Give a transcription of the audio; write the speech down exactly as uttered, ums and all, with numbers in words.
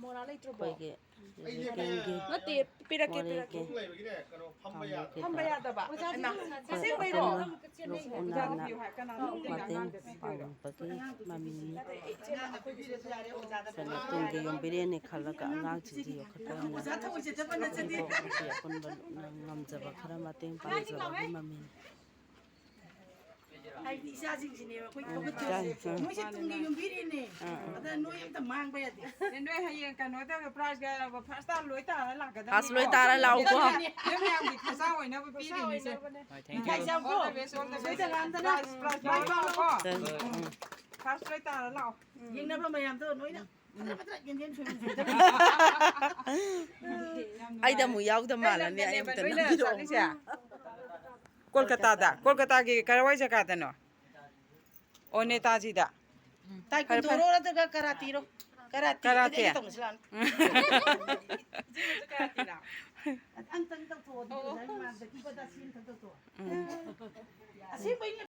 ꯃꯣꯔꯥ ꯂꯩꯇ꯭ꯔꯕꯣ? ꯑꯩꯈꯣꯏꯒꯤ ꯔꯤꯂꯤꯐ ꯀꯦꯝꯒꯤ ꯅꯠꯇꯦ, ꯄꯤꯔꯛꯀꯦ, ꯃꯣꯔꯦꯒꯤ ꯄꯤꯔꯛꯀꯦ꯫ ꯀꯥꯡꯕꯨꯒꯤꯗ ꯐꯝꯕ ꯌꯥꯗꯕ? ꯑꯩꯈꯣꯏ ꯑꯁꯦꯡꯕꯩꯔꯣ? ꯑꯀꯟꯕ ꯂꯨꯞ ꯎꯅꯅ ꯃꯇꯦꯡ ꯄꯥꯡꯕꯒꯤ ꯃꯃꯤꯅꯤ꯫ ꯁꯦꯟꯅ ꯇꯨꯡꯒꯤ ꯌꯨꯝꯕꯤꯔꯦꯟꯅꯤ ꯈꯜꯂꯒ ꯑꯉꯥꯡꯁꯤꯡꯁꯤ ꯌꯣꯛꯈꯠꯄ ꯉꯝꯅꯕ ꯃꯁꯤ ꯑꯄꯨꯟꯕ ꯂꯨꯞꯅ ꯉꯝꯖꯕ ꯈꯔ ꯃꯇꯦꯡ ꯄꯥꯡꯖꯕꯒꯤ ꯃꯃꯤꯅꯤ꯫ ꯍꯥꯏꯗꯤ ꯏꯆꯥꯁꯤꯡꯁꯤꯅꯦꯕ ꯑꯩꯈꯣꯏ ꯊꯧꯒꯠꯇꯣꯏꯁꯦ꯫ ꯏꯆꯥꯁꯤꯡ꯫ ꯃꯣꯏꯁꯦ ꯇꯨꯡꯒꯤ ꯌꯨꯝꯕꯤꯔꯦꯟꯅꯦ꯫ ꯑꯥ, ꯑꯥ꯫ ꯑꯗ ꯅꯣꯏ ꯑꯝꯇ ꯃꯥꯡꯕ ꯌꯥꯗꯦ꯫ ꯑꯦ, ꯅꯣꯏ ꯍꯌꯦꯡ ꯀꯩꯅꯣ ꯇꯧꯔꯒ prize ꯒ first ꯇꯥ ꯂꯣꯏ ꯇꯥꯔ ꯂꯥꯛꯀꯗꯕꯅꯤꯀꯣ꯫ First ꯂꯣꯏ ꯇꯥꯔ ꯂꯥꯛꯎꯀꯣ꯫ ꯅꯣꯏ ꯃꯌꯥꯝꯒꯤ ꯈꯣꯔꯁꯥ ꯑꯣꯏꯅꯕ ꯄꯤꯔꯤꯅꯤꯁꯦ꯫ ꯍꯣꯏ, thank you꯫ All the best, all the best꯫ ꯁꯣꯏꯗ ꯉꯥꯝꯗꯅ prize, prize my ꯄꯥꯛꯑꯣꯀꯣ꯫ Um. First ꯂꯣꯏ ꯇꯥꯔ ꯂꯥꯛꯑꯣ꯫ ꯌꯦꯡꯅꯕ ꯃꯌꯥꯝꯗꯣ ꯂꯣꯏꯅ ꯐꯠꯇ꯭ꯔ ꯐꯠꯇ꯭ꯔ ꯌꯦꯡꯒꯦꯅ ꯁꯣꯏꯕ ꯁꯣꯏꯗꯅ꯫ ꯑꯩꯗ ꯑꯃꯨꯛ ꯌꯥꯎꯗ ꯃꯥꯜꯂꯅꯤ, ꯑꯩ ꯑꯃꯨꯛꯇ ꯀꯩ ꯂꯝꯗꯅꯦꯕ ꯅꯣꯏꯅ ꯅꯝꯕꯤꯔꯛꯑꯣ꯫ ꯆꯠꯂꯤꯁꯦ? ꯀꯣꯜꯀꯇꯥꯗ꯫ ꯀꯣꯜꯀꯇꯥꯒꯤ ꯀꯔꯥꯏꯋꯥꯏ ꯖꯒꯥꯗꯅꯣ? ꯑꯣ, ꯅꯦꯇꯥꯖꯤꯗ꯫ ꯇꯥꯏꯀꯨꯟꯗꯣꯔꯣ ꯐꯔꯦ, ꯐꯔꯦ꯫ ꯅꯠꯇ꯭ꯔꯒ ꯀꯔꯥꯇꯤꯔꯣ? ꯀꯔꯥꯇꯤ꯫ ꯀꯔꯥꯇꯤ꯫ ꯑꯗꯨꯗꯤ ꯑꯩꯅ ꯇꯧꯅꯁꯤ ꯂꯥꯛꯑꯣ꯫ ꯎꯝ꯫ ꯏꯆꯦꯁꯨ ꯀꯔꯥꯇꯤꯔꯣ? ꯑꯝꯇꯪ ꯇꯧꯊꯣꯛꯑꯣ, ꯑꯗꯨꯗꯤ ꯑꯣ꯫ ꯑꯣꯖꯥ ꯏꯃꯥꯟꯗꯒꯤ ꯄꯗ ꯁꯤ ꯑꯝꯇ ꯇꯧꯊꯣꯛꯑꯣ꯫ ꯎꯝ꯫ ꯑꯁꯦꯡꯕꯩꯅꯦ꯫